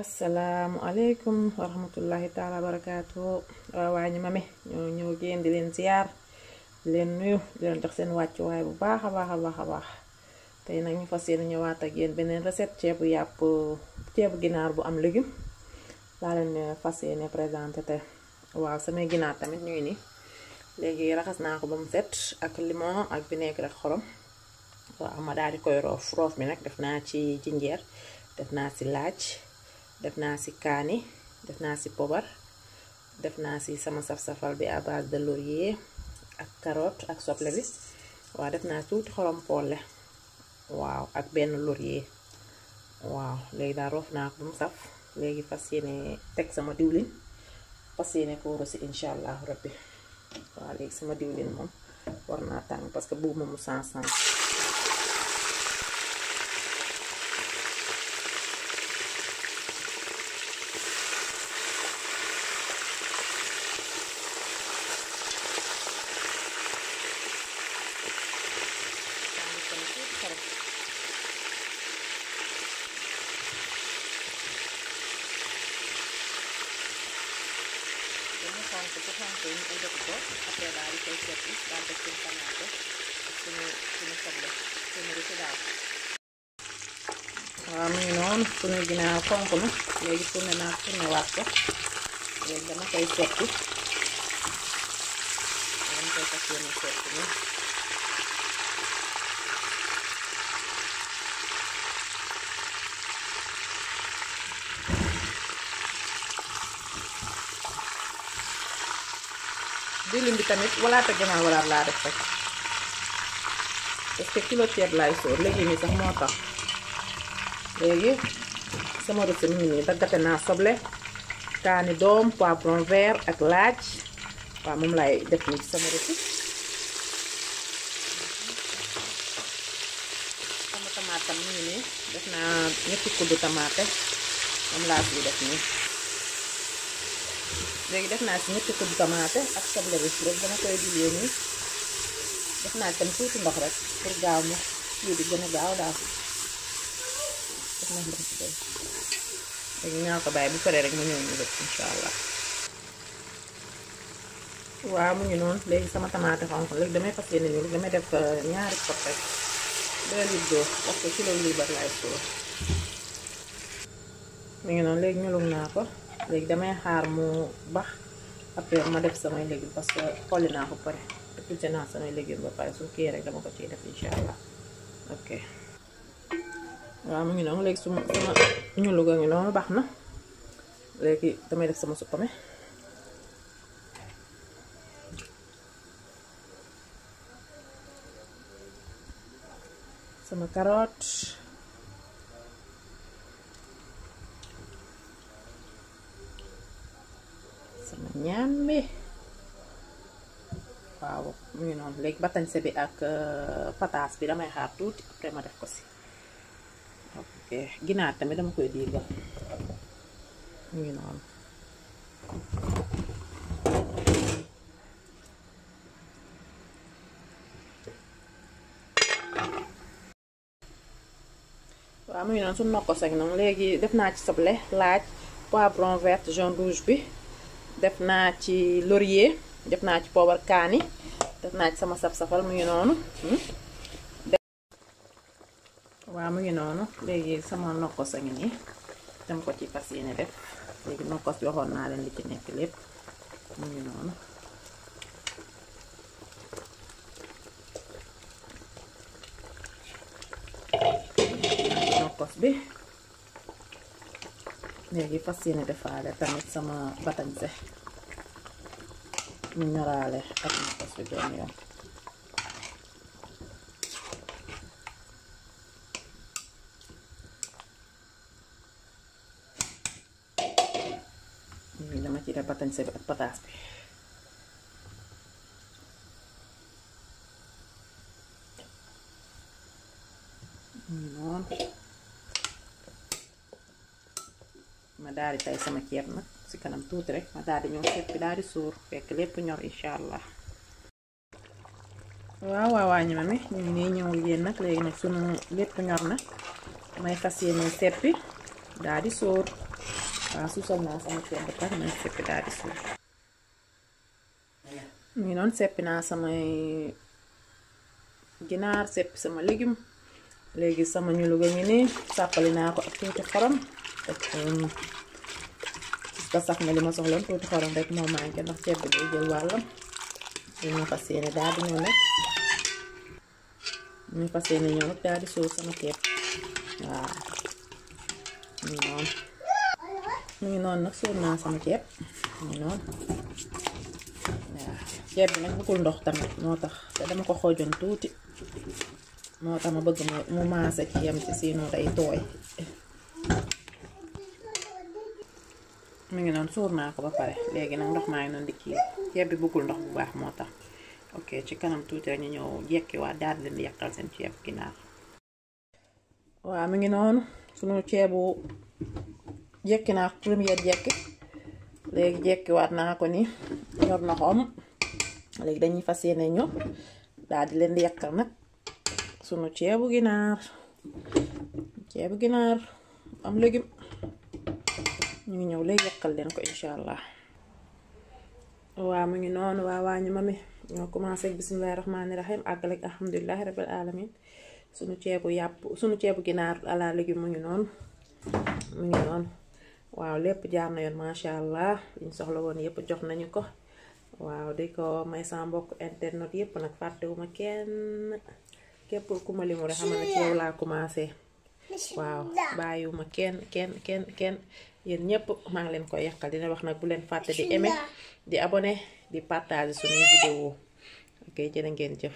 Assalamualaikum warahmatullahi taala barakatuh. Waa ñi mame ñoo génn di leen ziar di leen nuyu di leen jox seen wàccuwaay bu baax a baax tey nag ñu fas yéene ñëwaat ak yéen beneen recette ceebu ginaar bu am légume laa leen fas yéene présenté te waaw samay ginaar tamit ñu ngi nii léegi raxas naa ko ba mu set ak limon ak vinaigre ak xorom. waaw ma daal di koy roof mi nag def naa ci jinjeer, def naa ci laaj, def naa ci kaani, def naa ci pobar, def naa ci sama saf-safal bi à base de laurier ak carotte ak soble bi. waaw def naa tuuti xorom polle waaw ak benn laurier. waaw léegi daal roof naa ko ba mu saf. léegi fas yéene teg sama diwlin fas yéene ko rosi incha allahu rabbi. waaw léegi sama diwlin moom war naa tàng parce que buubu mu sens ñu ëndëk ko après daal di koy seppi daal def suñu tamaate ak suñu soble suñu rusi daal. waaw mu ngi noonu suñu ginaar xonk na léegi tourné naa tourné waat ko léegi dama koy seppi dama koy fas yéene seppi ni diwlin bi tamit walaata ganaar walaat laa def rek parce que kilo ceeb laay sóor léegi nii sax moo tax. léegi sama recette mi ngi nii daggate naa soble, kaani doom, poivron vert ak laaj. waaw moom laay def nii ci sama recette. sama tamaate mi ngi nii def naa ñetti kuddu tamaate moom laa ciy def nii. léegi def naa ci ñetti kuddu tamaate ak soble bi rek dama koy diwee nii. def naa tam tuuti ndox rek pour gaaw mu lii di gën a gaaw daal. def naa ndox ci doy léegi ñaa ko bàyyi bu paree rek mu ñëw ñu def insha allah. waaw mu ngi noonu léegi sama tamaate xonq léegi damay fas yéene ñu damay def ñaari pot rek 2 litres d'eau parce que kilo liibar laay sóor. mu ngi noonu léegi ñulug naa ko léegi damay xaar mu bax après ma def samay légumes parce que xolli naa ko pare épulsé naa samay légumes ba pare su kii rek dama ko ciy def insha allah. ok waaw mu ngi noonu léegi sama ñulug a ngi noonu baax na léegi damay def sama suppame. sama carotte, sama ñambi. waaw mu ngi noonu léegi batañse bi ak pataas bi damay xaar tuuti après ma def ko si. ok ginaar tamit dama koy diigal mu ngi noonu. waaw mu ngi noonu suñu nokkos ak noonu léegi def naa ci soble, laaj, poivron vert jaune rouge bi, def naa ci laurier, def naa ci poobar, kaani, def naa ci sama saf-safal mu ngi noonu. waaw mu ngi noonu léegi sama nokkos a ngi nii dama ko ci fas yéene def léegi nokkos bi waxoon naa leen li ci nekk lépp mu ngi noonu. nokkos bi léegi fas yéene defaale tamit sama batañse mu ñoraale ak nokkos bi benn yoon. dama ci def batañse bi ak pataas bi. noonu ma daal di tay sama ceeb nag ci kanam tuuti rek ma daal di ñëw ceeb bi daal di suur fekk lépp ñor incha allah. waaw waa ñu mami ñu ngi nii ñëwul yéen nag léegi nag sunu lépp ñor na may fas yéene seppi daal di suur. waaw suusal naa sama ceeb ba pare may seppi daal di suul mu ngi noonu seppi naa samay ginaar seppi sama légume léegi sama ñu luga ngi nii sàppali naa ko ak tuuti xorom ba sax na li ma soxloon tuuti xorom rek moo manqué ndax ceeb bi day jël wàllam ñu fas yéene daal di ñëw nag ñu fas yéene ñëw nag daal di suul sama ceeb waaw mu ngi noonu nag suul naa sama ceeb mu ngi noonu waaw ceeb bi nag bëggul ndox tamit moo tax te dama ko xoojoon tuuti moo tax ma bëgg mu maase ci yem ci sinon day tooy mu ngi noonu suur naa ko ba pare léegi nag ndox maa ngi noonu di kii ceeb bi bëggul ndox bu baax moo tax ok ci kanam tuuti rek ñu ñëw jekkiwaat daal di leen di yàqal seen ceeb ginaar waaw mu ngi noonu sunu ceebu jekki naa première jekki léegi jekkiwaat naa ko ni ñor na xom léegi dañuy fas yéene ñu daal di leen di yàqal nag sunu ceebu ginaar am légume ñu ngi ñëw léegi yàqal leen ko incha allah waaw mu ngi noonu waa ñu mami ñoo commencé ak bismillahi rahmaani rahim àggal ak alhamdulillahi rabbil alamin sunu ceebu ginaar ala légume mu ngi noonu waaw lépp jaar na yoon macha allah liñ soxla woon yépp jox nañu ko waaw di ko may sama mbokk internet yépp nag fàttewuma kenn képp ku ma limu rek xam na ci yow laa commencé waaw bàyyiwuma kenn yéen ñëpp maa ngi leen koy yàqal dina wax nag bu leen fàtte di aimer di abonné di partager suñuy vidéo ok jërë ngeen jëf